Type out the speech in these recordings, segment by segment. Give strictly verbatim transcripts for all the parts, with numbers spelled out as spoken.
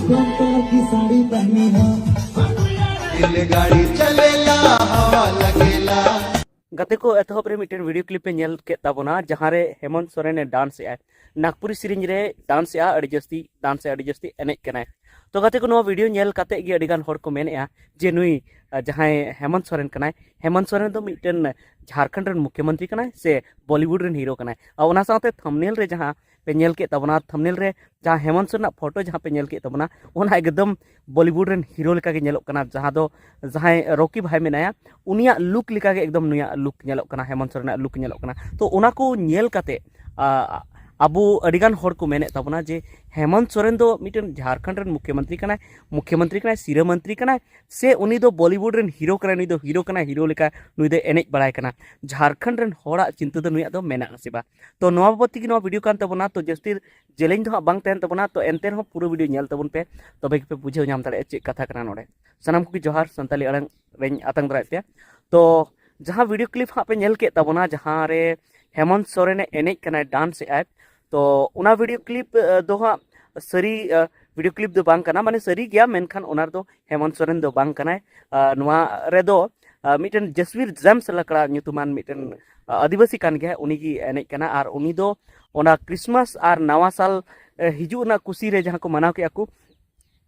कौन कलर की साड़ी पहनी हो? रेलगाड़ी चलेला, हवा लगेला। गाते को, एतहब रे मिट्टन वीडियो क्लिप पे ᱧᱮᱞ ᱠᱮᱫ ᱛᱟᱵᱚᱱᱟ, ᱡᱟᱦᱟᱸ ᱨᱮ ᱦᱮᱢᱚᱱᱛ ᱥᱚᱨᱮᱱ ᱮ ᱰᱟᱱᱥ ᱮᱜᱼᱟ, ᱱᱟᱜᱽᱯᱩᱨᱤ ᱥᱮᱨᱮᱧ ᱨᱮ ᱰᱟᱱᱥ ᱮᱜᱼᱟ, ᱟᱹᱰᱤ ᱡᱟᱹᱥᱛᱤ ᱰᱟᱱᱥ ᱮᱜᱼᱟ, ᱟᱹᱰᱤ ᱡᱟᱹᱥᱛᱤ ᱮᱱᱮᱡ ᱠᱟᱱᱟᱭ᱾ ᱛᱚ ᱜᱟᱛᱮ ᱠᱚ, ᱱᱚᱣᱟ ᱵᱷᱤᱰᱤᱭᱳ ᱧᱮᱞ ᱠᱟᱛᱮ ᱜᱮ ᱟᱹᱰᱤ ᱜᱟᱱ ᱦᱚᱲ ᱠᱚ ᱢᱮᱱᱮᱜᱼᱟ ᱡᱮ ᱱᱩᱭ, ᱟ, ᱡᱟᱦᱟᱸᱭ ᱦᱮᱢᱚᱱᱛ ᱥᱚᱨᱮᱱ ᱠᱟᱱᱟᱭ, ᱦᱮᱢᱚᱱᱛ ᱥᱚᱨᱮᱱ ᱫᱚ ᱢᱤᱫᱴᱮᱱ ᱡᱷᱟᱲᱠᱷᱚᱸᱰ ᱨᱮᱱ ᱢᱩᱠᱷᱭᱚᱢᱚᱱᱛᱨᱤ ᱠᱟᱱᱟᱭ ᱥᱮ ᱵᱚᱞᱤᱣᱩᱰ ᱨᱮᱱ ᱦᱤᱨᱳ ᱠᱟᱱᱟᱭ? ᱟᱨ ᱚᱱᱟ ᱥᱟᱶᱛᱮ ᱛᱷᱟᱢᱵᱽᱱᱮᱞ ᱨᱮ ᱡᱟᱦᱟᱸ ᱯᱮ ᱧᱮᱞ ᱠᱮᱫ ᱛᱟᱵᱚᱱᱟ, ᱛᱷᱟᱢᱵᱽᱱᱮᱞ ᱨᱮ ᱡᱟᱦᱟᱸ ᱦᱮᱢᱚᱱᱛ ᱥᱚᱨᱮᱱᱟᱜ ᱯᱷᱳᱴᱳ ᱡᱟᱦᱟᱸ ᱯᱮ ᱧᱮᱞ ᱠᱮᱫ ᱛᱟᱵᱚᱱᱟ, ᱚᱱᱟ ᱮᱠᱫᱚᱢ ᱵᱚᱞᱤᱣᱩᱰ ᱨᱮᱱ ᱦᱤᱨᱳ ᱞᱮᱠᱟᱜᱮ ᱧᱮᱞᱚᱜ ᱠᱟᱱᱟ᱾ ᱡᱟᱦᱟᱸ ᱫᱚ ᱡᱟᱦᱟᱸᱭ ᱨᱚᱠᱤ ᱵᱷᱟᱭ ᱢᱮᱱᱟᱭᱟ, ᱩᱱᱤᱭᱟᱜ ᱞᱩᱠ ᱞᱮᱠᱟᱜᱮ ᱮᱠᱫᱚᱢ ᱱᱩᱭᱟᱜ ᱞᱩᱠ ᱧᱮᱞᱚᱜ ᱠᱟᱱᱟ, ᱦᱮᱢᱚᱱᱛ ᱥᱚᱨᱮᱱᱟᱜ ᱞᱩᱠ ᱧᱮᱞᱚᱜ ᱠᱟᱱᱟ᱾ ᱛᱚ ᱚᱱᱟ ᱠᱚ ᱧᱮᱞ ᱠᱟᱛᱮ, ᱟ, ᱟᱵᱚ ᱟᱹᱰᱤᱜᱟᱱ ᱦᱚᱲ ᱠᱚ ᱢᱮᱱᱮᱫ ᱛᱟᱵᱚᱱᱟ ᱡᱮ ᱦᱮᱢᱚᱱᱛ ᱥᱚᱨᱮᱱ ᱫᱚ ᱢᱤᱫᱴᱮᱱ ᱡᱷᱟᱲᱠᱷᱚᱸᱰ ᱨᱮᱱ ᱢᱩᱠᱷᱭᱚᱢᱚᱱᱛᱨᱤ ᱠᱟᱱᱟᱭ, ᱢᱩᱠᱷᱭᱚᱢᱚᱱᱛᱨᱤ ᱠᱟᱱᱟᱭ, ᱥᱤᱨᱟᱹ ᱢᱚᱱᱛᱨᱤ ᱠᱟᱱᱟᱭ, ᱥᱮ ᱩᱱᱤ ᱫᱚ ᱵᱚᱞᱤᱣᱩᱰ ᱨᱮᱱ ᱦᱤᱨᱳ ᱠᱟᱱᱟᱭ, ᱱᱩᱭ ᱫᱚ ᱦᱤᱨᱳ ᱠᱟᱱᱟᱭ, ᱦᱤᱨᱳ ᱞᱮᱠᱟ ᱱᱩᱭ ᱫᱚᱭ ᱮᱱᱮᱡ ᱵᱟᱲᱟᱭ ᱠᱟᱱᱟ? ᱡᱷᱟᱲᱠᱷᱚᱸᱰ ᱨᱮᱱ ᱦᱚᱲᱟᱜ ᱪᱤᱱᱛᱟᱹ ᱫᱚ ᱱᱩᱭᱟᱜ ᱫᱚ ᱢᱮᱱᱟᱜᱼᱟ ᱥᱮ ᱵᱟᱝ? ᱛᱚ ᱱᱚᱣᱟ ᱵᱟᱵᱚᱫ ᱛᱮᱜᱮ ᱱᱚᱣᱟ ᱵᱷᱤᱰᱤᱭᱳ ᱠᱟᱱ ᱛᱟᱵᱚᱱᱟ᱾ ᱛᱚ ᱡᱟᱹᱥᱛᱤ ᱡᱮᱞᱮᱧ ᱫᱚ ᱦᱟᱸᱜ ᱵᱟᱝ ᱛᱟᱦᱮᱱ ᱛᱟᱵᱚᱱᱟ, ᱛᱚ ᱮᱱᱛᱮ ᱨᱮᱦᱚᱸ ᱯᱩᱨᱟᱹ ᱵᱷᱤᱰᱤᱭᱳ ᱧᱮᱞ ᱛᱟᱵᱚᱱ ᱯᱮ, ᱛᱚᱵᱮ ᱜᱮᱯᱮ ᱵᱩᱡᱷᱟᱹᱣ ᱧᱟᱢ ᱫᱟᱲᱮᱭᱟᱜᱼᱟ ᱪᱮᱫ ᱠᱟᱛᱷᱟ ᱠᱟᱱᱟ ᱱᱚᱰᱮ᱾ ᱥᱟᱱᱟᱢ ᱠᱚᱜᱮ ᱡᱚᱦᱟᱨ, ᱥᱟᱱᱛᱟᱞᱤ ᱟᱲᱟᱝ ᱨᱮᱧ ᱟᱛᱟᱝ ᱫᱟᱨᱟᱭᱮᱫ ᱯᱮᱭᱟ᱾ ᱛᱚ ᱡᱟᱦᱟᱸ ᱵᱷᱤᱰᱤᱭᱳ ᱠᱞᱤᱯ ᱦᱟᱸᱜ ᱯᱮ ᱧᱮᱞ ᱠᱮᱫ ᱛᱟᱵᱚᱱᱟ, ᱡᱟᱦᱟᱸ ᱨᱮ ᱦᱮᱢᱚᱱᱛ ᱥᱚᱨᱮᱱ ᱮ ᱮᱱᱮᱡ ᱠᱟᱱᱟᱭ, ᱰᱟᱱᱥ ᱮᱫ ᱟᱭ, ᱛᱚ ᱚᱱᱟ ᱵᱷᱤᱰᱤᱭᱳ ᱠᱞᱤᱯ, ᱟ, ᱫᱚ ᱦᱟᱸᱜ ᱥᱟᱹᱨᱤ, ᱟ, ᱵᱷᱤᱰᱤᱭᱳ ᱠᱞᱤᱯ ᱫᱚ ᱵᱟᱝ ᱠᱟᱱᱟ, ᱢᱟᱱᱮ ᱥᱟᱹᱨᱤ ᱜᱮᱭᱟ, ᱢᱮᱱᱠᱷᱟᱱ ᱚᱱᱟ ᱨᱮᱫᱚ ᱦᱮᱢᱚᱱᱛ ᱥᱚᱨᱮᱱ ᱫᱚ ᱵᱟᱝ ᱠᱟᱱᱟᱭ᱾ ᱟ, ᱱᱚᱣᱟ ᱨᱮᱫᱚ, ᱟ, ᱢᱤᱫᱴᱮᱱ ᱡᱟᱥᱣᱤᱨ ᱡᱮᱢᱥ ᱞᱟᱠᱲᱟ ᱧᱩᱛᱩᱢᱟᱱ ᱢᱤᱫᱴᱮᱱ, ᱟ, ᱟᱹᱫᱤᱵᱟᱹᱥᱤ ᱠᱟᱱ ᱜᱮᱭᱟᱭ, ᱩᱱᱤᱜᱮ ᱮᱱᱮᱡ ᱠᱟᱱᱟ᱾ ᱟᱨ ᱩᱱᱤ ᱫᱚ ᱚᱱᱟ ᱠᱨᱤᱥᱢᱟᱥ ᱟᱨ ᱱᱟᱣᱟ ᱥᱟᱞ, ᱮ, ᱦᱤᱡᱩᱜ ᱨᱮᱱᱟᱜ ᱠᱩᱥᱤ ᱨᱮ ᱡᱟᱦᱟᱸ ᱠᱚ ᱢᱟᱱᱟᱣ ᱠᱮᱜᱼᱟ ᱠᱚ,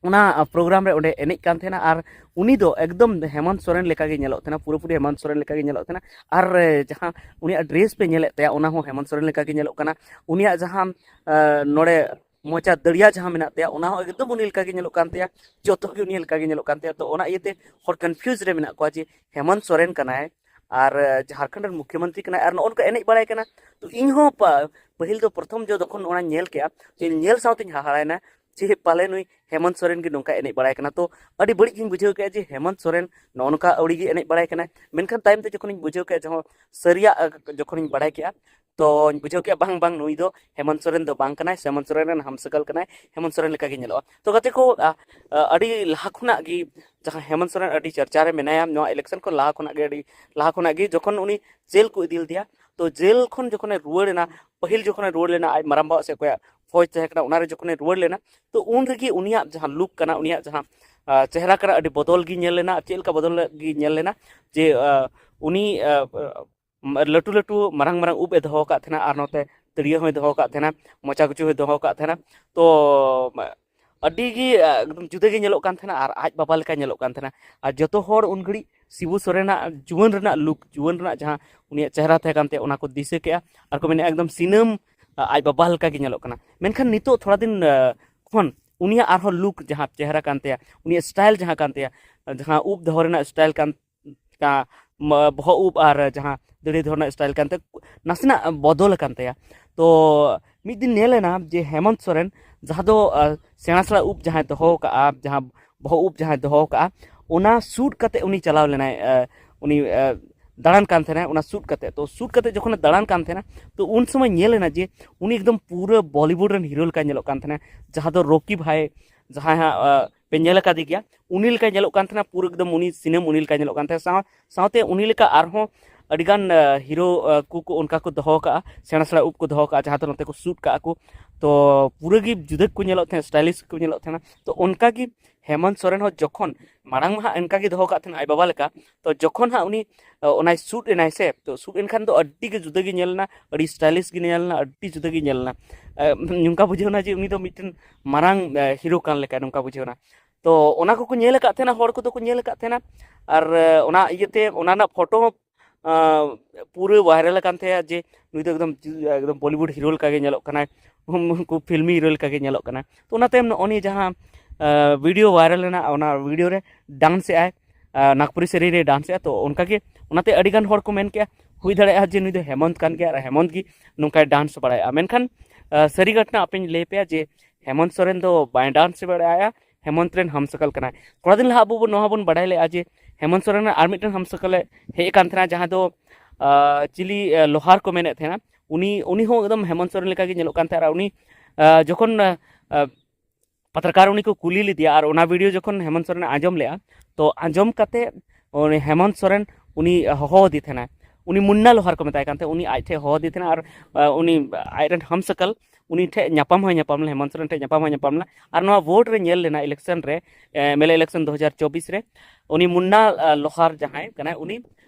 ᱚᱱᱟ, ᱟ, ᱯᱨᱳᱜᱨᱟᱢ ᱨᱮ ᱚᱸᱰᱮ ᱮᱱᱮᱡ ᱠᱟᱱ ᱛᱟᱦᱮᱱᱟ᱾ ᱟᱨ ᱩᱱᱤ ᱫᱚ ᱮᱠᱫᱚᱢ ᱦᱮᱢᱚᱱᱛ ᱥᱚᱨᱮᱱ ᱞᱮᱠᱟᱜᱮ ᱧᱮᱞᱚᱜ ᱛᱟᱦᱮᱱᱟ, ᱯᱩᱨᱟᱹᱯᱩᱨᱤ ᱦᱮᱢᱚᱱᱛ ᱥᱚᱨᱮᱱ ᱞᱮᱠᱟᱜᱮ ᱧᱮᱞᱚᱜ ᱛᱟᱦᱮᱱᱟ᱾ ᱟᱨ, ᱮ, ᱡᱟᱦᱟᱸ ᱩᱱᱤᱭᱟᱜ ᱰᱨᱮᱥ ᱯᱮ ᱧᱮᱞᱮᱫ ᱛᱟᱭᱟ, ᱚᱱᱟ ᱦᱚᱸ ᱦᱮᱢᱚᱱᱛ ᱥᱚᱨᱮᱱ ᱞᱮᱠᱟᱜᱮ ᱧᱮᱞᱚᱜ ᱠᱟᱱᱟ᱾ ᱩᱱᱤᱭᱟᱜ ᱡᱟᱦᱟᱸ, ᱮ, ᱱᱚᱰᱮ ᱢᱚᱪᱟ ᱫᱟᱹᱲᱤᱭᱟ ᱡᱟᱦᱟᱸ ᱢᱮᱱᱟᱜ ᱛᱟᱭᱟ, ᱚᱱᱟ ᱦᱚᱸ ᱮᱠᱫᱚᱢ ᱩᱱᱤ ᱞᱮᱠᱟᱜᱮ ᱧᱮᱞᱚᱜ ᱠᱟᱱ ᱛᱟᱭᱟ, ᱡᱚᱛᱚ ᱜᱮ ᱩᱱᱤ ᱞᱮᱠᱟᱜᱮ ᱧᱮᱞᱚᱜ ᱠᱟᱱ ᱛᱟᱭᱟ᱾ ᱛᱚ ᱚᱱᱟ ᱤᱭᱟᱹᱛᱮ ᱦᱚᱲ ᱠᱚᱱᱯᱷᱤᱭᱩᱡᱽ ᱨᱮ ᱢᱮᱱᱟᱜ ᱠᱚᱣᱟ ᱡᱮ ᱦᱮᱢᱚᱱᱛ ᱥᱚᱨᱮᱱ ᱠᱟᱱᱟᱭ ᱟᱨ, ᱮ, ᱡᱷᱟᱲᱠᱷᱚᱸᱰ ᱨᱮᱱ ᱢᱩᱠᱷᱭᱚᱢᱚᱱᱛᱨᱤ ᱠᱟᱱᱟᱭ ᱟᱨ ᱱᱚᱜᱼᱚ ᱱᱚᱝᱠᱟ ᱮᱱᱮᱡ ᱵᱟᱲᱟᱭ ᱠᱟᱱᱟ᱾ ᱛᱚ ᱤᱧ ᱦᱚᱸ ᱯᱟ-, ᱯᱟᱹᱦᱤᱞ ᱫᱚ ᱯᱨᱚᱛᱷᱚᱢ ᱡᱚ ᱡᱚᱠᱷᱚᱱ ᱚᱱᱟ ᱧᱮᱞ ᱠᱮᱜᱼᱟ, ᱛᱚ ᱤᱧ ᱧᱮᱞ ᱥᱟᱶᱛᱮᱧ ᱦᱟᱦᱟᱲᱟᱭᱮᱱᱟ ᱡᱮ ᱯᱟᱞᱮ ᱱᱩᱭ ᱦᱮᱢᱚᱱᱛ ᱥᱚᱨᱮᱱ ᱜᱮ ᱱᱚᱝᱠᱟ ᱮᱱᱮᱡ ᱵᱟᱲᱟᱭ ᱠᱟᱱᱟ᱾ ᱛᱚ ᱟᱹᱰᱤ ᱵᱟᱹᱲᱤᱡ ᱜᱤᱧ ᱵᱩᱡᱷᱟᱹᱣ ᱠᱮᱜᱼᱟ ᱡᱮ ᱦᱮᱢᱚᱱᱛ ᱥᱚᱨᱮᱱ ᱱᱚᱜᱼᱚ ᱱᱚᱝᱠᱟ ᱟᱹᱣᱲᱤ ᱜᱮ ᱮᱱᱮᱡ ᱵᱟᱲᱟᱭ ᱠᱟᱱᱟᱭ᱾ ᱢᱮᱱᱠᱷᱟᱱ ᱛᱟᱭᱚᱢ ᱛᱮ ᱡᱚᱠᱷᱚᱱᱤᱧ ᱵᱩᱡᱷᱟᱹᱣ ᱠᱮᱜᱼᱟ, ᱡᱚᱠᱷᱚᱱ ᱥᱟᱹᱨᱤᱭᱟᱜ, ᱟ, ᱡᱚᱠᱷᱚᱱᱤᱧ ᱵᱟᱲᱟᱭ ᱠᱮᱜᱼᱟ, ᱛᱚᱧ ᱵᱩᱡᱷᱟᱹᱣ ᱠᱮᱜᱼᱟ, ᱵᱟᱝ, ᱵᱟᱝ, ᱱᱩᱭ ᱫᱚ ᱦᱮᱢᱚᱱᱛ ᱥᱚᱨᱮᱱ ᱫᱚ ᱵᱟᱝ ᱠᱟᱱᱟᱭ, ᱥᱮ ᱦᱮᱢᱚᱱᱛ ᱥᱚᱨᱮᱱ ᱨᱮᱱ ᱦᱟᱢᱥᱟᱜᱟᱞ ᱠᱟᱱᱟᱭ, ᱦᱮᱢᱚᱱᱛ ᱥᱚᱨᱮᱱ ᱞᱮᱠᱟᱜᱮ ᱧᱮᱞᱚᱜᱼᱟ᱾ ᱛᱚ ᱜᱟᱛᱮ ᱠᱚ, ᱟ, ᱟ, ᱟᱹᱰᱤ ᱞᱟᱦᱟ ᱠᱷᱚᱱᱟᱜ ᱜᱮ ᱡᱟᱦᱟᱸ ᱦᱮᱢᱚᱱᱛ ᱥᱚᱨᱮᱱ ᱟᱹᱰᱤ ᱪᱟᱨᱪᱟ ᱨᱮ ᱢᱮᱱᱟᱭᱟ, ᱱᱚᱣᱟ ᱤᱞᱮᱠᱥᱚᱱ ᱠᱷᱚᱱ ᱞᱟᱦᱟ ᱠᱷᱚᱱᱟᱜ ᱜᱮ, ᱟᱹᱰᱤ ᱞᱟᱦᱟ ᱠᱷᱚᱱᱟᱜ ᱜᱮ, ᱡᱚᱠᱷᱚᱱ ᱩᱱᱤ ᱡᱮᱞ ᱠᱚ ᱤᱫᱤ ᱞᱮᱫᱮᱭᱟ, ᱛᱚ ᱡᱮᱞ ᱠᱷᱚᱱ ᱡᱚᱠᱷᱚᱱᱮ ᱨᱩᱣᱟᱹᱲ ᱮᱱᱟ, ᱯᱟᱹᱦᱤᱞ ᱡᱚᱠᱷᱚᱱᱮ ᱨᱩᱣᱟᱹᱲ ᱞᱮᱱᱟ ᱟᱡ ᱢᱟᱨᱟᱝ ᱵᱟᱵᱟ ᱥᱮ ᱚᱠᱚᱭᱟᱜ ᱯᱷᱚᱡᱽ ᱛᱟᱦᱮᱸ ᱠᱟᱱᱟ, ᱚᱱᱟᱨᱮ ᱡᱚᱠᱷᱚᱱᱮ ᱨᱩᱣᱟᱹᱲ ᱞᱮᱱᱟ, ᱛᱚ ᱩᱱ ᱨᱮᱜᱮ ᱩᱱᱤᱭᱟᱜ ᱡᱟᱦᱟᱸ ᱞᱩᱠ ᱠᱟᱱᱟ, ᱩᱱᱤᱭᱟᱜ ᱡᱟᱦᱟᱸ ᱪᱮᱦᱨᱟ ᱠᱟᱱᱟ, ᱟᱹᱰᱤ ᱵᱚᱫᱚᱞ ᱜᱮ ᱧᱮᱞ ᱞᱮᱱᱟ᱾ ᱪᱮᱫ ᱞᱮᱠᱟ ᱵᱚᱫᱚᱞ ᱜᱮ ᱧᱮᱞ ᱞᱮᱱᱟ? ᱡᱮ ᱩᱱᱤ ᱞᱟᱹᱴᱩ ᱞᱟᱹᱴᱩ ᱢᱟᱨᱟᱝ ᱢᱟᱨᱟᱝ ᱩᱵ ᱮ ᱫᱚᱦᱚ ᱟᱠᱟᱫ ᱛᱟᱦᱮᱱᱟ, ᱟᱨ ᱱᱚᱛᱮ ᱛᱤᱨᱭᱳ ᱦᱚᱸᱭ ᱫᱚᱦᱚ ᱟᱠᱟᱫ ᱛᱟᱦᱮᱱᱟ, ᱢᱚᱪᱟ ᱜᱩᱪᱩ ᱦᱚᱸᱭ ᱫᱚᱦᱚ ᱟᱠᱟᱫ ᱛᱟᱦᱮᱱᱟ᱾ ᱛᱚ ᱟᱹᱰᱤ ᱜᱮ ᱮᱠᱫᱚᱢ ᱡᱩᱫᱟᱹ ᱜᱮ ᱧᱮᱞᱚᱜ ᱠᱟᱱ ᱛᱟᱦᱮᱱᱟ, ᱟᱨ ᱟᱡ ᱵᱟᱵᱟ ᱞᱮᱠᱟ ᱧᱮᱞᱚᱜ ᱠᱟᱱ ᱛᱟᱦᱮᱱᱟ᱾ ᱟᱨ ᱡᱚᱛᱚ ᱦᱚᱲ ᱩᱱ ᱜᱷᱟᱹᱲᱤᱡ ᱥᱤᱵᱩ ᱥᱚᱨᱮᱱᱟᱜ ᱡᱩᱣᱟᱹᱱ ᱨᱮᱱᱟᱜ ᱞᱩᱠ, ᱡᱩᱣᱟᱹᱱ ᱨᱮᱱᱟᱜ ᱡᱟᱦᱟᱸ ᱩᱱᱤᱭᱟᱜ ᱪᱮᱦᱨᱟ ᱛᱟᱦᱮᱸ ᱠᱟᱱ ᱛᱟᱭᱟ, ᱚᱱᱟ ᱠᱚ ᱫᱤᱥᱟᱹ ᱠᱮᱜᱼᱟ ᱟᱨ ᱠᱚ ᱢᱮᱱᱟ, "ᱮᱠᱫᱚᱢ ᱥᱤᱱᱟᱹᱢ ᱟᱡ ᱵᱟᱵᱟ ᱞᱮᱠᱟ ᱜᱮ ᱧᱮᱞᱚᱜ ᱠᱟᱱᱟ᱾" ᱢᱮᱱᱠᱷᱟᱱ ᱱᱤᱛᱚᱜ ᱛᱷᱚᱲᱟ ᱫᱤᱱ ᱠᱷᱚᱱ ᱩᱱᱤᱭᱟᱜ ᱟᱨᱦᱚᱸ ᱞᱩᱠ, ᱡᱟᱦᱟᱸ ᱪᱮᱦᱨᱟ ᱠᱟᱱ ᱛᱟᱭᱟ, ᱩᱱᱤᱭᱟᱜ ᱥᱴᱟᱭᱤᱞ ᱡᱟᱦᱟᱸ ᱠᱟᱱ ᱛᱟᱭᱟ, ᱡᱟᱦᱟᱸ ᱩᱵ ᱫᱚᱦᱚ ᱨᱮᱱᱟᱜ ᱥᱴᱟᱭᱤᱞ ᱠᱟᱱ ᱵᱚᱦᱚᱜ ᱩᱵ ᱟᱨ ᱡᱟᱦᱟᱸ ᱫᱟᱹᱲᱦᱤ ᱫᱷᱚᱨᱚᱱ ᱨᱮᱱᱟᱜ ᱥᱴᱟᱭᱤᱞ ᱠᱟᱱ ᱛᱟᱭᱟ, ᱱᱟᱥᱮᱱᱟᱜ ᱵᱚᱫᱚᱞ ᱟᱠᱟᱱ ᱛᱟᱭᱟ᱾ ᱛᱚ ᱢᱤᱫ ᱫᱤᱱ ᱧᱮᱞ ᱮᱱᱟ ᱡᱮ ᱦᱮᱢᱚᱱᱛ ᱥᱚᱨᱮᱱ, ᱡᱟᱦᱟᱸ ᱫᱚ ᱥᱮᱬᱟ ᱥᱮᱬᱟ ᱩᱵ ᱡᱟᱦᱟᱸᱭ ᱫᱚᱦᱚ ᱠᱟᱜᱼᱟ, ᱡᱟᱦᱟᱸ ᱵᱚᱦᱚᱜ ᱩᱵ ᱡᱟᱦᱟᱸᱭ ᱫᱚᱦᱚ ᱠᱟᱜᱼᱟ, ᱚᱱᱟ ᱥᱩᱴ ᱠᱟᱛᱮ ᱩᱱᱤ ᱪᱟᱞᱟᱣ ᱞᱮᱱᱟᱭ᱾ ᱩᱱᱤ ᱫᱟᱬᱟᱱ ᱠᱟᱱ ᱛᱟᱦᱮᱱᱟᱭ ᱚᱱᱟ ᱥᱩᱴ ᱠᱟᱛᱮ᱾ ᱛᱚ ᱥᱩᱴ ᱠᱟᱛᱮ ᱡᱚᱠᱷᱚᱱᱮ ᱫᱟᱬᱟᱱ ᱠᱟᱱ ᱛᱟᱦᱮᱱᱟ, ᱛᱚ ᱩᱱ ᱥᱚᱢᱚᱭ ᱧᱮᱞ ᱮᱱᱟ ᱡᱮ ᱩᱱᱤ ᱮᱠᱫᱚᱢ ᱯᱩᱨᱟᱹ ᱵᱚᱞᱤᱣᱩᱰ ᱨᱮᱱ ᱦᱤᱨᱳ ᱞᱮᱠᱟᱭ ᱧᱮᱞᱚᱜ ᱠᱟᱱ ᱛᱟᱦᱮᱱᱟ, ᱡᱟᱦᱟᱸ ᱫᱚ ᱨᱚᱠᱤ ᱵᱷᱟᱭ, ᱡᱟᱦᱟᱸᱭ ᱦᱟᱸᱜ ᱯᱮ ᱧᱮᱞ ᱟᱠᱟᱫᱮ ᱜᱮᱭᱟ, ᱩᱱᱤ ᱞᱮᱠᱟᱭ ᱧᱮᱞᱚᱜ ᱠᱟᱱ ᱛᱟᱦᱮᱱᱟ᱾ ᱯᱩᱨᱟᱹ ᱮᱠᱫᱚᱢ ᱩᱱᱤ ᱥᱤᱱᱮᱢ ᱩᱱᱤ ᱞᱮᱠᱟᱭ ᱧᱮᱞᱚᱜ ᱠᱟᱱ ᱛᱟᱦᱮᱱᱟ᱾ ᱥᱟᱶ ᱥᱟᱶᱛᱮ ᱩᱱᱤ ᱞᱮᱠᱟ ᱟᱨᱦᱚᱸ ᱟᱹᱰᱤᱜᱟᱱ ᱦᱤᱨᱳ ᱠᱚ ᱚᱱᱠᱟ ᱠᱚ ᱫᱚᱦᱚ ᱠᱟᱜᱼᱟ, ᱥᱮᱬᱟ ᱥᱮᱬᱟ ᱩᱵ ᱠᱚ ᱫᱚᱦᱚ ᱠᱟᱜᱼᱟ, ᱡᱟᱦᱟᱸ ᱫᱚ ᱱᱚᱛᱮ ᱠᱚ ᱥᱩᱴ ᱠᱟᱜᱼᱟ ᱠᱚ᱾ ᱛᱚ ᱯᱩᱨᱟᱹ ᱜᱮ ᱡᱩᱫᱟᱹ ᱠᱚ ᱧᱮᱞᱚᱜ ᱛᱟᱦᱮᱸᱫ, ᱥᱴᱟᱭᱞᱤᱥ ᱠᱚ ᱧᱮᱞᱚᱜ ᱛᱟᱦᱮᱱᱟ᱾ ᱛᱚ ᱚᱱᱠᱟ ᱜᱮ ᱦᱮᱢᱚᱱᱛ ᱥᱚᱨᱮᱱ ᱦᱚᱸ ᱡᱚᱠᱷᱚᱱ, ᱢᱟᱲᱟᱝ ᱢᱟ ᱦᱟᱸᱜ ᱚᱱᱠᱟ ᱜᱮ ᱫᱚᱦᱚ ᱠᱟᱜ ᱛᱟᱦᱮᱱᱟ ᱟᱡ ᱵᱟᱵᱟ ᱞᱮᱠᱟ, ᱛᱚ ᱡᱚᱠᱷᱚᱱ ᱦᱟᱸᱜ ᱩᱱᱤ ᱚᱱᱟᱭ ᱥᱩᱴ ᱮᱱᱟᱭ ᱥᱮ, ᱛᱚ ᱥᱩᱴ ᱮᱱᱠᱷᱟᱱ ᱫᱚ ᱟᱹᱰᱤ ᱜᱮ ᱡᱩᱫᱟᱹ ᱜᱮ ᱧᱮᱞ ᱮᱱᱟ, ᱟᱹᱰᱤ ᱥᱴᱟᱭᱞᱤᱥ ᱜᱮ ᱧᱮᱞ ᱮᱱᱟ, ᱟᱹᱰᱤ ᱡᱩᱫᱟᱹ ᱜᱮ ᱧᱮᱞ ᱮᱱᱟ᱾ ᱱᱚᱝᱠᱟ ᱵᱩᱡᱷᱟᱹᱣ ᱮᱱᱟ ᱡᱮ ᱩᱱᱤ ᱫᱚ ᱢᱤᱫᱴᱮᱱ ᱢᱟᱨᱟᱝ ᱦᱤᱨᱳ ᱠᱟᱱ ᱞᱮᱠᱟ, ᱱᱚᱝᱠᱟ ᱵᱩᱡᱷᱟᱹᱣ ᱮᱱᱟ᱾ ᱛᱚ ᱚᱱᱟ ᱠᱚᱠᱚ ᱧᱮᱞ ᱟᱠᱟᱫ ᱛᱟᱦᱮᱱᱟ, ᱦᱚᱲ ᱠᱚᱫᱚ ᱠᱚ ᱧᱮᱞ ᱟᱠᱟᱫ ᱛᱟᱦᱮᱱᱟ, ᱟᱨ ᱚᱱᱟ ᱤᱭᱟᱹᱛᱮ ᱚᱱᱟ ᱨᱮᱱᱟᱜ ᱯᱷᱳᱴᱳ ᱦᱚᱸ ᱯᱩᱨᱟᱹ ᱵᱷᱟᱭᱨᱟᱞ ᱟᱠᱟᱱ ᱛᱟᱦᱮᱸᱜᱼᱟ ᱡᱮ ᱱᱩᱭ ᱫᱚ ᱮᱠᱫᱚᱢ ᱮᱠᱫᱚᱢ ᱵᱚᱞᱤᱣᱩᱰ ᱦᱤᱨᱳ ᱞᱮᱠᱟᱜᱮ ᱧᱮᱞᱚᱜ ᱠᱟᱱᱟᱭ, ᱩᱱᱠᱩ ᱯᱷᱤᱞᱢᱤ ᱦᱤᱨᱳ ᱞᱮᱠᱟᱜᱮ ᱧᱮᱞᱚᱜ ᱠᱟᱱᱟᱭ᱾ ᱛᱚ ᱚᱱᱟ ᱛᱟᱭᱚᱢ ᱱᱚᱜᱼᱚ ᱱᱤᱭᱟᱹ ᱡᱟᱦᱟᱸ ᱵᱷᱤᱰᱤᱭᱳ ᱵᱷᱟᱭᱨᱟᱞ ᱮᱱᱟ, ᱚᱱᱟ ᱵᱷᱤᱰᱤᱭᱳ ᱨᱮ ᱰᱟᱱᱥ ᱮᱜᱼᱟᱭ, ᱱᱟᱜᱽᱯᱩᱨᱤ ᱥᱮᱨᱮᱧ ᱨᱮ ᱰᱟᱱᱥ ᱮᱜᱼᱟ᱾ ᱛᱚ ᱚᱱᱠᱟᱜᱮ ᱚᱱᱟᱛᱮ ᱟᱹᱰᱤᱜᱟᱱ ᱦᱚᱲ ᱠᱚ ᱢᱮᱱ ᱠᱮᱜᱼᱟ, ᱦᱩᱭ ᱫᱟᱲᱮᱭᱟᱜᱼᱟ ᱡᱮ ᱱᱩᱭ ᱫᱚ ᱦᱮᱢᱚᱱᱛ ᱠᱟᱱ ᱜᱮᱭᱟ ᱟᱨ ᱦᱮᱢᱚᱱᱛ ᱜᱮ ᱱᱚᱝᱠᱟᱭ ᱰᱟᱱᱥ ᱵᱟᱲᱟᱭᱮᱜᱼᱟ᱾ ᱢᱮᱱᱠᱷᱟᱱ ᱥᱟᱹᱨᱤ ᱜᱷᱚᱴᱚᱱᱟ ᱟᱯᱮᱧ ᱞᱟᱹᱭ ᱟᱯᱮᱭᱟ ᱡᱮ ᱦᱮᱢᱚᱱᱛ ᱥᱚᱨᱮᱱ ᱫᱚ ᱵᱟᱭ ᱰᱟᱱᱥ ᱵᱟᱲᱟᱭᱟ, ᱦᱮᱢᱚᱱᱛ ᱨᱮᱱ ᱦᱟᱢᱥᱟᱠᱟᱞ ᱠᱟᱱᱟᱭ᱾ ᱠᱚᱲᱟ ᱫᱤᱱ ᱞᱟᱦᱟ ᱟᱵᱚ ᱵᱚ ᱱᱚᱣᱟ ᱵᱚᱱ ᱵᱟᱲᱟᱭ ᱞᱮᱜᱼᱟ ᱡᱮ ᱦᱮᱢᱚᱱᱛ ᱥᱚᱨᱮᱱ ᱟᱨ ᱢᱤᱫᱴᱮᱱ ᱦᱟᱢᱥᱟᱠᱟᱞᱮ ᱦᱮᱡ ᱟᱠᱟᱱ ᱛᱟᱦᱮᱱᱟ, ᱡᱟᱦᱟᱸ ᱫᱚ ᱪᱤᱞᱤ ᱞᱳᱦᱟᱨ ᱠᱚ ᱢᱮᱱᱮᱫ ᱛᱟᱦᱮᱱᱟ᱾ ᱩᱱᱤ ᱩᱱᱤ ᱦᱚᱸ ᱮᱠᱫᱚᱢ ᱦᱮᱢᱚᱱᱛ ᱥᱚᱨᱮᱱ ᱞᱮᱠᱟᱜᱮ ᱧᱮᱞᱚᱜ ᱠᱟᱱ ᱛᱟᱦᱮᱸᱫ᱾ ᱟᱨ ᱩᱱᱤ ᱡᱚᱠᱷᱚᱱ ᱯᱟᱛᱨᱠᱟᱨ ᱩᱱᱤ ᱠᱚ ᱠᱩᱞᱤ ᱞᱮᱫᱮᱭᱟ ᱟᱨ ᱚᱱᱟ ᱵᱷᱤᱰᱤᱭᱳ ᱡᱚᱠᱷᱚᱱ ᱦᱮᱢᱚᱱᱛ ᱥᱚᱨᱮᱱᱮ ᱟᱸᱡᱚᱢ ᱞᱮᱜᱼᱟ, ᱛᱚ ᱟᱸᱡᱚᱢ ᱠᱟᱛᱮ ᱩᱱᱤ ᱦᱮᱢᱚᱱᱛ ᱥᱚᱨᱮᱱ ᱩᱱᱤ ᱦᱚᱦᱚ ᱟᱫᱮ ᱛᱟᱦᱮᱱᱟ᱾ ᱩᱱᱤ ᱢᱩᱱᱱᱟ ᱞᱳᱦᱟᱨ ᱠᱚ ᱢᱮᱛᱟᱭ ᱠᱟᱱ ᱛᱟᱦᱮᱸᱫ, ᱩᱱᱤ ᱟᱡ ᱴᱷᱮᱱ ᱦᱚᱦᱚ ᱟᱫᱮ ᱛᱟᱦᱮᱱᱟ ᱟᱨ ᱩᱱᱤ ᱟᱡᱨᱮᱱ ᱦᱟᱢᱥᱟᱠᱟᱞ ᱩᱱᱤ ᱴᱷᱮᱱ ᱧᱟᱯᱟᱢ ᱦᱚᱸᱭ ᱧᱟᱯᱟᱢ ᱞᱮᱱᱟ, ᱦᱮᱢᱚᱱᱛ ᱥᱚᱨᱮᱱ ᱴᱷᱮᱱ ᱧᱟᱯᱟᱢ ᱦᱚᱸᱭ ᱧᱟᱯᱟᱢ ᱞᱮᱱᱟ᱾ ᱟᱨ ᱱᱚᱣᱟ ᱵᱷᱳᱴ ᱨᱮ ᱧᱮᱞ ᱞᱮᱱᱟ, ᱤᱞᱮᱠᱥᱚᱱ ᱨᱮ, ᱮᱢ ᱮᱞ ᱮ ᱤᱞᱮᱠᱥᱚᱱ ᱫᱩ ᱦᱟᱡᱟᱨ ᱪᱚᱵᱵᱤᱥ ᱨᱮ, ᱩᱱᱤ ᱢᱩᱱᱱᱟ ᱞᱚᱦᱟᱨ ᱡᱟᱦᱟᱸᱭ ᱠᱟᱱᱟᱭ, ᱩᱱᱤ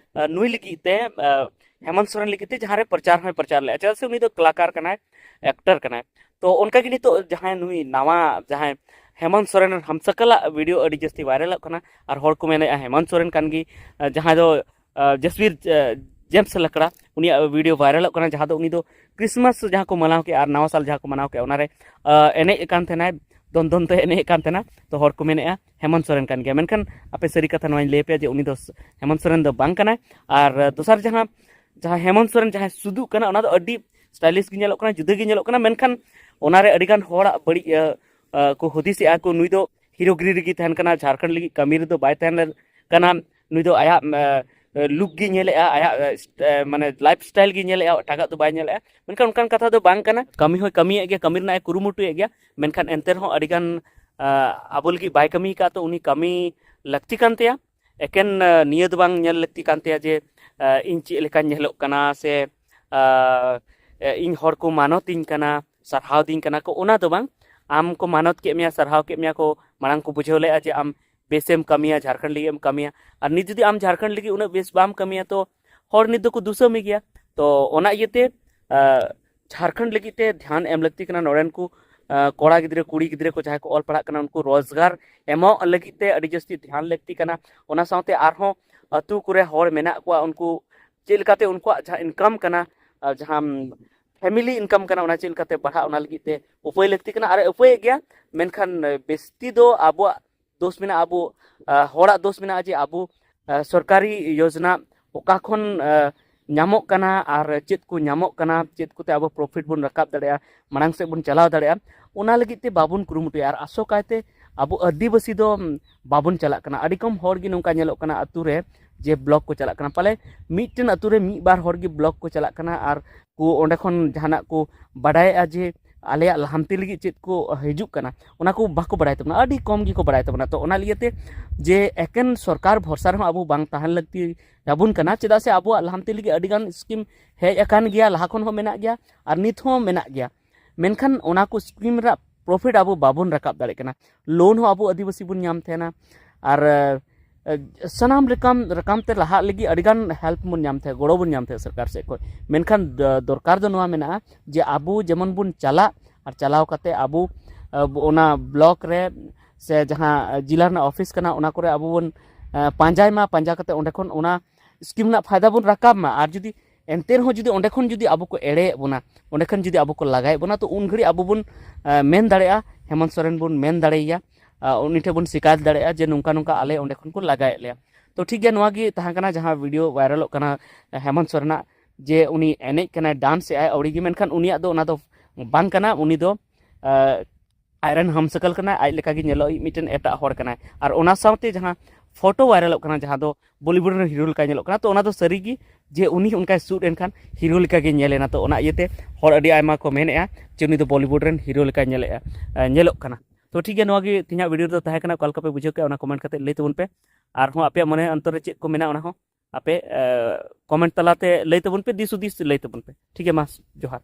ᱱᱩᱭ ᱞᱟᱹᱜᱤᱫ ᱛᱮ, ᱦᱮᱢᱚᱱᱛ ᱥᱚᱨᱮᱱ ᱞᱟᱹᱜᱤᱫ ᱛᱮ ᱡᱟᱦᱟᱸ ᱨᱮ ᱯᱨᱚᱪᱟᱨ ᱦᱚᱸᱭ ᱯᱨᱚᱪᱟᱨ ᱞᱮᱫᱼᱟ, ᱪᱮᱫᱟᱜ ᱥᱮ ᱩᱱᱤ ᱫᱚ ᱠᱟᱞᱟᱠᱟᱨ ᱠᱟᱱᱟᱭ, ᱮᱠᱴᱟᱨ ᱠᱟᱱᱟᱭ᱾ ᱛᱚ ᱚᱱᱠᱟ ᱜᱮ ᱱᱤᱛᱚᱜ ᱡᱟᱦᱟᱸᱭ ᱱᱩᱭ ᱱᱟᱣᱟ ᱡᱟᱦᱟᱸᱭ ᱦᱮᱢᱚᱱᱛ ᱥᱚᱨᱮᱱ ᱨᱮᱱ ᱦᱟᱢᱥᱟᱠᱟᱞᱟᱜ ᱵᱷᱤᱰᱤᱭᱳ ᱟᱹᱰᱤ ᱡᱟᱹᱥᱛᱤ ᱵᱷᱟᱭᱨᱟᱞᱚᱜ ᱠᱟᱱᱟ, ᱟᱨ ᱦᱚᱲ ᱠᱚ ᱢᱮᱱᱮᱫᱼᱟ ᱦᱮᱢᱚᱱᱛ ᱥᱚᱨᱮᱱ ᱠᱟᱱ ᱜᱮ, ᱡᱟᱦᱟᱸᱭ ᱫᱚ ᱡᱟᱥᱵᱤᱨ ᱡᱮᱢᱥ ᱞᱟᱠᱲᱟ, ᱩᱱᱤᱭᱟᱜ ᱵᱷᱤᱰᱤᱭᱳ ᱵᱷᱟᱭᱨᱟᱞᱚᱜ ᱠᱟᱱᱟ, ᱡᱟᱦᱟᱸ ᱫᱚ ᱩᱱᱤ ᱫᱚ ᱠᱨᱤᱥᱢᱟᱥ ᱡᱟᱦᱟᱸ ᱠᱚ ᱢᱟᱱᱟᱣ ᱠᱮᱫᱼᱟ ᱟᱨ ᱱᱟᱣᱟ ᱥᱟᱞ ᱡᱟᱦᱟᱸ ᱠᱚ ᱢᱟᱱᱟᱣ ᱠᱮᱫᱼᱟ, ᱚᱱᱟᱨᱮ ᱮᱱᱮᱡ ᱠᱟᱱ ᱛᱟᱦᱮᱱᱟᱭ, ᱫᱚᱱ ᱫᱚᱱ ᱛᱮ ᱮᱱᱮᱡ ᱠᱟᱱ ᱛᱟᱦᱮᱱᱟ᱾ ᱛᱚ ᱦᱚᱲ ᱠᱚ ᱢᱮᱱᱮᱫᱼᱟ ᱦᱮᱢᱚᱱᱛ ᱥᱚᱨᱮᱱ ᱠᱟᱱ ᱜᱮᱭᱟ, ᱢᱮᱱᱠᱷᱟᱱ ᱟᱯᱮ ᱥᱟᱹᱨᱤ ᱠᱟᱛᱷᱟ ᱱᱚᱣᱟᱧ ᱞᱟᱹᱭ ᱟᱯᱮᱭᱟ ᱡᱮ ᱩᱱᱤ ᱫᱚ ᱦᱮᱢᱚᱱᱛ ᱥᱚᱨᱮᱱ ᱫᱚ ᱵᱟᱝ ᱠᱟᱱᱟᱭ᱾ ᱟᱨ ᱫᱚᱥᱟᱨ ᱡᱟᱦᱟᱸ ᱡᱟᱦᱟᱸ ᱦᱮᱢᱚᱱᱛ ᱥᱚᱨᱮᱱ ᱡᱟᱦᱟᱸᱭ ᱥᱩᱫᱩᱜ ᱠᱟᱱᱟ, ᱚᱱᱟ ᱫᱚ ᱟᱹᱰᱤ ᱥᱴᱟᱭᱞᱤᱥ ᱜᱮ ᱧᱮᱞᱚᱜ ᱠᱟᱱᱟ, ᱡᱩᱫᱟᱹ ᱜᱮ ᱧᱮᱞᱚᱜ ᱠᱟᱱᱟ, ᱢᱮᱱᱠᱷᱟᱱ ᱚᱱᱟᱨᱮ ᱟᱹᱰᱤᱜᱟᱱ ᱦᱚᱲᱟᱜ ᱵᱟᱹᱲᱤᱡ ᱠᱚ ᱦᱩᱫᱤᱥᱮᱜᱼᱟ ᱠᱚ, ᱱᱩᱭ ᱫᱚ ᱦᱤᱨᱳᱜᱤᱨᱤ ᱨᱮᱜᱮ ᱛᱟᱦᱮᱱ ᱠᱟᱱᱟ, ᱡᱷᱟᱨᱠᱷᱚᱸᱰ ᱞᱟᱹᱜᱤᱫ ᱠᱟᱹᱢᱤ ᱨᱮᱫᱚ ᱵᱟᱭ ᱛᱟᱦᱮᱱ ᱠᱟᱱᱟ, ᱱᱩᱭ ᱫᱚ ᱟᱭᱟᱜ ᱞᱩᱠ ᱜᱮ ᱧᱮᱞᱮᱜᱼᱟ, ᱟᱭᱟᱜ ᱢᱟᱱᱮ ᱞᱟᱭᱤᱯᱷ ᱥᱴᱟᱭᱤᱞ ᱜᱮ ᱧᱮᱞᱮᱜᱼᱟ, ᱮᱴᱟᱜᱟᱜ ᱫᱚ ᱵᱟᱭ ᱧᱮᱞᱮᱜᱼᱟ᱾ ᱢᱮᱱᱠᱷᱟᱱ ᱚᱱᱠᱟᱱ ᱠᱟᱛᱷᱟ ᱫᱚ ᱵᱟᱝ ᱠᱟᱱᱟ, ᱠᱟᱹᱢᱤ ᱦᱚᱸᱭ ᱠᱟᱹᱢᱤᱭᱮᱫ ᱜᱮᱭᱟ, ᱠᱟᱹᱢᱤ ᱨᱮᱱᱟᱜ ᱮ ᱠᱩᱨᱩᱢᱩᱴᱩᱭᱮᱫ ᱜᱮᱭᱟ, ᱢᱮᱱᱠᱷᱟᱱ ᱮᱱᱛᱮ ᱨᱮᱦᱚᱸ ᱟᱹᱰᱤᱜᱟᱱ ᱟᱵᱚ ᱞᱟᱹᱜᱤᱫ ᱵᱟᱭ ᱠᱟᱹᱢᱤ ᱟᱠᱟᱫ, ᱛᱚ ᱩᱱᱤ ᱠᱟᱹᱢᱤ ᱞᱟᱹᱠᱛᱤ ᱠᱟᱱ ᱛᱟᱭᱟ᱾ ᱮᱠᱮᱱ ᱱᱤᱭᱟᱹ ᱫᱚ ᱵᱟᱝ ᱧᱮᱞ ᱞᱟᱹᱠᱛᱤ ᱠᱟᱱ ᱛᱟᱭᱟ ᱡᱮ ᱤᱧ ᱪᱮᱫ ᱞᱮᱠᱟᱧ ᱧᱮᱞᱚᱜ ᱠᱟᱱᱟ ᱥᱮ ᱤᱧ ᱦᱚᱲ ᱠᱚ ᱢᱟᱱᱚᱛᱤᱧ ᱠᱟᱱᱟ, ᱥᱟᱨᱦᱟᱣ ᱫᱤᱧ ᱠᱟᱱᱟ ᱠᱚ, ᱚᱱᱟ ᱫᱚ ᱵᱟᱝ᱾ ᱟᱢ ᱠᱚ ᱢᱟᱱᱚᱛ ᱠᱮᱫ ᱢᱮᱭᱟ, ᱥᱟᱨᱦᱟᱣ ᱠᱮᱫ ᱢᱮᱭᱟ ᱠᱚ, ᱢᱟᱲᱟᱝ ᱠᱚ ᱵᱩᱡᱷᱟᱹᱣ ᱞᱮᱫᱼᱟ ᱡᱮ ᱟᱢ ᱵᱮᱥᱮᱢ ᱠᱟᱹᱢᱤᱭᱟ, ᱡᱷᱟᱨᱠᱷᱚᱸᱰ ᱞᱟᱹᱜᱤᱫ ᱮᱢ ᱠᱟᱹᱢᱤᱭᱟ᱾ ᱟᱨ ᱱᱤᱛ ᱡᱩᱫᱤ ᱟᱢ ᱡᱷᱟᱨᱠᱷᱚᱸᱰ ᱞᱟᱹᱜᱤᱫ ᱩᱱᱟᱹᱜ ᱵᱮᱥ ᱵᱟᱢ ᱠᱟᱹᱢᱤᱭᱟ, ᱛᱚ ᱦᱚᱲ ᱱᱤᱛ ᱫᱚᱠᱚ ᱫᱩᱥᱟᱹ ᱢᱮ ᱜᱮᱭᱟ᱾ ᱛᱚ ᱚᱱᱟ ᱤᱭᱟᱹᱛᱮ ᱡᱷᱟᱨᱠᱷᱚᱸᱰ ᱞᱟᱹᱜᱤᱫ ᱛᱮ ᱫᱷᱮᱭᱟᱱ ᱮᱢ ᱞᱟᱹᱠᱛᱤ ᱠᱟᱱᱟ᱾ ᱱᱚᱰᱮᱱ ᱠᱚ ᱠᱚᱲᱟ ᱜᱤᱫᱽᱨᱟᱹ, ᱠᱩᱲᱤ ᱜᱤᱫᱽᱨᱟᱹ ᱠᱚ ᱡᱟᱦᱟᱸᱭ ᱠᱚ ᱚᱞ ᱯᱟᱲᱦᱟᱜ ᱠᱟᱱᱟ, ᱩᱱᱠᱩ ᱨᱳᱡᱽᱜᱟᱨ ᱮᱢᱚᱜ ᱞᱟᱹᱜᱤᱫ ᱛᱮ ᱟᱹᱰᱤ ᱡᱟᱹᱥᱛᱤ ᱫᱷᱮᱭᱟᱱ ᱞᱟᱹᱠᱛᱤ ᱠᱟᱱᱟ᱾ ᱚᱱᱟ ᱥᱟᱶᱛᱮ ᱟᱨᱦᱚᱸ ᱟᱹᱛᱩ ᱠᱚᱨᱮ ᱦᱚᱲ ᱢᱮᱱᱟᱜ ᱠᱚᱣᱟ, ᱩᱱᱠᱩ ᱪᱮᱫ ᱞᱮᱠᱟᱛᱮ ᱩᱱᱠᱩᱣᱟᱜ ᱡᱟᱦᱟᱸ ᱤᱱᱠᱟᱢ ᱠᱟᱱᱟ, ᱡᱟᱦᱟᱸ ᱯᱷᱮᱢᱤᱞᱤ ᱤᱱᱠᱟᱢ ᱠᱟᱱᱟ, ᱚᱱᱟ ᱪᱮᱫ ᱞᱮᱠᱟᱛᱮ ᱵᱟᱲᱦᱟᱜ, ᱚᱱᱟ ᱞᱟᱹᱜᱤᱫ ᱛᱮ ᱩᱯᱟᱹᱭ ᱞᱟᱹᱠᱛᱤ ᱠᱟᱱᱟ᱾ ᱟᱨ ᱩᱯᱟᱹᱭᱮᱫ ᱜᱮᱭᱟ, ᱢᱮᱱᱠᱷᱟᱱ ᱵᱮᱥᱛᱤ ᱫᱚ ᱟᱵᱚᱣᱟᱜ ᱫᱳᱥ ᱢᱮᱱᱟᱜᱼᱟ, ᱟᱵᱚ ᱦᱚᱲᱟᱜ ᱫᱳᱥ ᱢᱮᱱᱟᱜᱼᱟ ᱡᱮ ᱟᱵᱚ ᱥᱚᱨᱠᱟᱨᱤ ᱭᱳᱡᱽᱱᱟ ᱚᱠᱟ ᱠᱷᱚᱱ ᱧᱟᱢᱚᱜ ᱠᱟᱱᱟ ᱟᱨ ᱪᱮᱫ ᱠᱚ ᱧᱟᱢᱚᱜ ᱠᱟᱱᱟ, ᱪᱮᱫ ᱠᱚᱛᱮ ᱟᱵᱚ ᱯᱨᱚᱯᱷᱤᱴ ᱵᱚᱱ ᱨᱟᱠᱟᱵ ᱫᱟᱲᱮᱭᱟᱜᱼᱟ, ᱢᱟᱲᱟᱝ ᱥᱮᱫ ᱵᱚᱱ ᱪᱟᱞᱟᱣ ᱫᱟᱲᱮᱭᱟᱜᱼᱟ, ᱚᱱᱟ ᱞᱟᱹᱜᱤᱫ ᱛᱮ ᱵᱟᱵᱚᱱ ᱠᱩᱨᱩᱢᱩᱴᱩᱭᱟ᱾ ᱟᱨ ᱟᱥᱚᱠᱟᱭᱛᱮ ᱟᱵᱚ ᱟᱹᱫᱤᱵᱟᱹᱥᱤ ᱫᱚ ᱵᱟᱵᱚᱱ ᱪᱟᱞᱟᱜ ᱠᱟᱱᱟ᱾ ᱟᱹᱰᱤ ᱠᱚᱢ ᱦᱚᱲ ᱜᱮ ᱱᱚᱝᱠᱟ ᱧᱮᱞᱚᱜ ᱠᱟᱱᱟ ᱟᱹᱛᱩ ᱨᱮ ᱡᱮ ᱵᱞᱚᱠ ᱠᱚ ᱪᱟᱞᱟᱜ ᱠᱟᱱᱟ᱾ ᱯᱟᱞᱮ ᱢᱤᱫᱴᱮᱱ ᱟᱹᱛᱩ ᱨᱮ ᱢᱤᱫ ᱵᱟᱨ ᱦᱚᱲ ᱜᱮ ᱵᱞᱚᱠ ᱠᱚ ᱪᱟᱞᱟᱜ ᱠᱟᱱᱟ ᱟᱨ ᱠᱚ ᱚᱸᱰᱮ ᱠᱷᱚᱱ ᱡᱟᱦᱟᱱᱟᱜ ᱠᱚ ᱵᱟᱰᱟᱭᱮᱜᱼᱟ ᱡᱮ ᱟᱞᱮᱭᱟᱜ ᱞᱟᱦᱟᱱᱛᱤ ᱞᱟᱹᱜᱤᱫ ᱪᱮᱫ ᱠᱚ ᱦᱤᱡᱩᱜ ᱠᱟᱱᱟ, ᱚᱱᱟ ᱠᱚ ᱵᱟᱠᱚ ᱵᱟᱲᱟᱭ ᱛᱟᱵᱚᱱᱟ, ᱟᱹᱰᱤ ᱠᱚᱢ ᱜᱮᱠᱚ ᱵᱟᱲᱟᱭ ᱛᱟᱵᱚᱱᱟ᱾ ᱛᱚ ᱚᱱᱟ ᱞᱟᱹᱜᱤᱫ ᱛᱮ ᱡᱮ ᱮᱠᱮᱱ ᱥᱚᱨᱠᱟᱨ ᱵᱷᱚᱨᱥᱟ ᱨᱮᱦᱚᱸ ᱟᱵᱚ ᱵᱟᱝ ᱛᱟᱦᱮᱱ ᱞᱟᱹᱠᱛᱤ ᱟᱵᱚᱱ ᱠᱟᱱᱟ, ᱪᱮᱫᱟᱜ ᱥᱮ ᱟᱵᱚᱣᱟᱜ ᱞᱟᱦᱟᱱᱛᱤ ᱞᱟᱹᱜᱤᱫ ᱟᱹᱰᱤᱜᱟᱱ ᱥᱠᱤᱢ ᱦᱮᱡ ᱟᱠᱟᱱ ᱜᱮᱭᱟ, ᱞᱟᱦᱟ ᱠᱷᱚᱱ ᱦᱚᱸ ᱢᱮᱱᱟᱜ ᱜᱮᱭᱟ ᱟᱨ ᱱᱤᱛ ᱦᱚᱸ ᱢᱮᱱᱟᱜ ᱜᱮᱭᱟ᱾ ᱢᱮᱱᱠᱷᱟᱱ ᱚᱱᱟ ᱠᱚ ᱥᱠᱤᱢ ᱨᱮᱭᱟᱜ ᱯᱨᱚᱯᱷᱤᱴ ᱟᱵᱚ ᱵᱟᱵᱚᱱ ᱨᱟᱠᱟᱵ ᱫᱟᱲᱮᱭᱟᱜ ᱠᱟᱱᱟ᱾ ᱞᱳᱱ ᱦᱚᱸ ᱟᱵᱚ ᱟᱹᱫᱤᱵᱟᱹᱥᱤ ᱵᱚᱱ ᱧᱟᱢ ᱛᱟᱦᱮᱱᱟ, ᱟᱨ ᱮ, ᱥᱟᱱᱟᱢ ᱨᱚᱠᱚᱢ ᱨᱚᱠᱚᱢ ᱛᱮ ᱞᱟᱦᱟᱜ ᱞᱟᱹᱜᱤᱫ ᱟᱹᱰᱤᱜᱟᱱ ᱦᱮᱞᱯ ᱵᱚᱱ ᱧᱟᱢ ᱛᱟᱦᱮᱸᱫ, ᱜᱚᱲᱚ ᱵᱚᱱ ᱧᱟᱢ ᱛᱟᱦᱮᱸᱫ ᱥᱚᱨᱠᱟᱨ ᱥᱮᱫ ᱠᱷᱚᱱ᱾ ᱢᱮᱱᱠᱷᱟᱱ ᱫᱚ-, ᱫᱚᱨᱠᱟᱨ ᱫᱚ ᱱᱚᱣᱟ ᱢᱮᱱᱟᱜᱼᱟ ᱡᱮ ᱟᱵᱚ ᱡᱮᱢᱚᱱ ᱵᱚᱱ ᱪᱟᱞᱟᱜ ᱟᱨ ᱪᱟᱞᱟᱣ ᱠᱟᱛᱮ ᱟᱵᱚ, ᱟᱵᱚ ᱚᱱᱟ ᱵᱞᱚᱠ ᱨᱮ ᱥᱮ ᱡᱟᱦᱟᱸ ᱡᱮᱞᱟ ᱨᱮᱱᱟᱜ ᱚᱯᱷᱤᱥ ᱠᱟᱱᱟ, ᱚᱱᱟ ᱠᱚᱨᱮ ᱟᱵᱚ ᱵᱚᱱ ᱮ, ᱯᱟᱸᱡᱟᱭ ᱢᱟ, ᱯᱟᱸᱡᱟ ᱠᱟᱛᱮ ᱚᱸᱰᱮ ᱠᱷᱚᱱ ᱚᱱᱟ ᱥᱠᱤᱢ ᱨᱮᱱᱟᱜ ᱯᱷᱟᱭᱫᱟ ᱵᱚᱱ ᱨᱟᱠᱟᱵ ᱢᱟ᱾ ᱟᱨ ᱡᱩᱫᱤ ᱮᱱᱛᱮ ᱨᱮᱦᱚᱸ ᱡᱩᱫᱤ ᱚᱸᱰᱮ ᱠᱷᱚᱱ ᱡᱩᱫᱤ ᱟᱵᱚ ᱠᱚ ᱮᱲᱮᱭᱮᱫ ᱵᱚᱱᱟ, ᱚᱸᱰᱮ ᱠᱷᱚᱱ ᱡᱩᱫᱤ ᱟᱵᱚ ᱠᱚ ᱞᱟᱜᱟᱭᱮᱫ ᱵᱚᱱᱟ, ᱛᱚ ᱩᱱ ᱜᱷᱟᱹᱲᱤᱡ ᱟᱵᱚ ᱵᱚᱱ ᱮ, ᱢᱮᱱ ᱫᱟᱲᱮᱭᱟᱜᱼᱟ, ᱦᱮᱢᱚᱱᱛ ᱥᱚᱨᱮᱱ ᱵᱚᱱ ᱢᱮᱱ ᱫᱟᱲᱮᱭᱟᱭᱟ, ᱟ, ᱩᱱᱤ ᱴᱷᱮᱱ ᱵᱚᱱ ᱥᱤᱠᱟᱭᱚᱛ ᱫᱟᱲᱮᱭᱟᱜᱼᱟ ᱡᱮ ᱱᱚᱝᱠᱟ ᱱᱚᱝᱠᱟ ᱟᱞᱮ ᱚᱸᱰᱮ ᱠᱷᱚᱱ ᱠᱚ ᱞᱟᱜᱟᱭᱮᱫ ᱞᱮᱭᱟ᱾ ᱛᱚ ᱴᱷᱤᱠ ᱜᱮᱭᱟ, ᱱᱚᱣᱟ ᱜᱮ ᱛᱟᱦᱮᱸ ᱠᱟᱱᱟ ᱡᱟᱦᱟᱸ ᱵᱷᱤᱰᱤᱭᱳ ᱵᱷᱟᱭᱨᱟᱞᱚᱜ ᱠᱟᱱᱟ ᱦᱮᱢᱚᱱᱛ ᱥᱚᱨᱮᱱᱟᱜ, ᱡᱮ ᱩᱱᱤ ᱮᱱᱮᱡ ᱠᱟᱱᱟᱭ, ᱰᱟᱱᱥ ᱮᱫ ᱟᱭ ᱟᱹᱣᱲᱤ ᱜᱮ, ᱢᱮᱱᱠᱷᱟᱱ ᱩᱱᱤᱭᱟᱜ ᱫᱚ ᱚᱱᱟ ᱫᱚ ᱵᱟᱝ ᱠᱟᱱᱟ᱾ ᱩᱱᱤ ᱫᱚ ᱟ, ᱟᱡᱨᱮᱱ ᱦᱟᱢᱥᱟᱠᱟᱞ ᱠᱟᱱᱟᱭ, ᱟᱡ ᱞᱮᱠᱟᱜᱮ ᱧᱮᱞᱚᱜ ᱢᱤᱫᱴᱮᱱ ᱮᱴᱟᱜ ᱦᱚᱲ ᱠᱟᱱᱟᱭ᱾ ᱟᱨ ᱚᱱᱟ ᱥᱟᱶᱛᱮ ᱡᱟᱦᱟᱸ ᱯᱷᱳᱴᱳ ᱵᱷᱟᱭᱨᱟᱞᱚᱜ ᱠᱟᱱᱟ, ᱡᱟᱦᱟᱸ ᱫᱚ ᱵᱚᱞᱤᱣᱩᱰ ᱨᱮᱱ ᱦᱤᱨᱳ ᱞᱮᱠᱟᱭ ᱧᱮᱞᱚᱜ ᱠᱟᱱᱟ, ᱛᱚ ᱚᱱᱟ ᱫᱚ ᱥᱟᱹᱨᱤᱜᱮ ᱡᱮ ᱩᱱᱤ ᱚᱱᱠᱟᱭ ᱥᱩᱴ ᱮᱱᱠᱷᱟᱱ ᱦᱤᱨᱳ ᱞᱮᱠᱟᱜᱮ ᱧᱮᱞ ᱮᱱᱟ᱾ ᱛᱚ ᱚᱱᱟ ᱤᱭᱟᱹᱛᱮ ᱦᱚᱲ ᱟᱹᱰᱤ ᱟᱭᱢᱟ ᱠᱚ ᱢᱮᱱᱮᱫᱼᱟ ᱡᱮ ᱩᱱᱤ ᱫᱚ ᱵᱚᱞᱤᱣᱩᱰ ᱨᱮᱱ ᱦᱤᱨᱳ ᱞᱮᱠᱟᱭ ᱧᱮᱞᱮᱜᱼᱟ, ᱮ, ᱧᱮᱞᱚᱜ ᱠᱟᱱᱟ᱾ ᱛᱚ ᱴᱷᱤᱠ ᱜᱮᱭᱟ, ᱱᱚᱣᱟ ᱜᱮ ᱛᱮᱦᱮᱧᱟᱜ ᱵᱷᱤᱰᱤᱭᱳ ᱨᱮᱫᱚ ᱛᱟᱦᱮᱸ ᱠᱟᱱᱟ᱾ ᱚᱠᱟ ᱞᱮᱠᱟ ᱯᱮ ᱵᱩᱡᱷᱟᱹᱣ ᱠᱮᱜᱼᱟ, ᱚᱱᱟ ᱠᱚᱢᱮᱱᱴ ᱠᱟᱛᱮ ᱞᱟᱹᱭ ᱛᱟᱵᱚᱱ ᱯᱮ᱾ ᱟᱨᱦᱚᱸ ᱟᱯᱮᱭᱟᱜ ᱢᱚᱱᱮ ᱚᱱᱛᱚᱨ ᱨᱮ ᱪᱮᱫ ᱠᱚ ᱢᱮᱱᱟᱜᱼᱟ, ᱚᱱᱟ ᱦᱚᱸ ᱟᱯᱮ, ᱮ, ᱠᱚᱢᱮᱱᱴ ᱛᱟᱞᱟᱛᱮ ᱞᱟᱹᱭ ᱛᱟᱵᱚᱱ ᱯᱮ, ᱫᱤᱥ ᱦᱩᱫᱤᱥ ᱞᱟᱹᱭ ᱛᱟᱵᱚᱱ ᱯᱮ᱾ ᱴᱷᱤᱠ ᱜᱮᱭᱟ, ᱢᱟ ᱡᱚᱦᱟᱨ᱾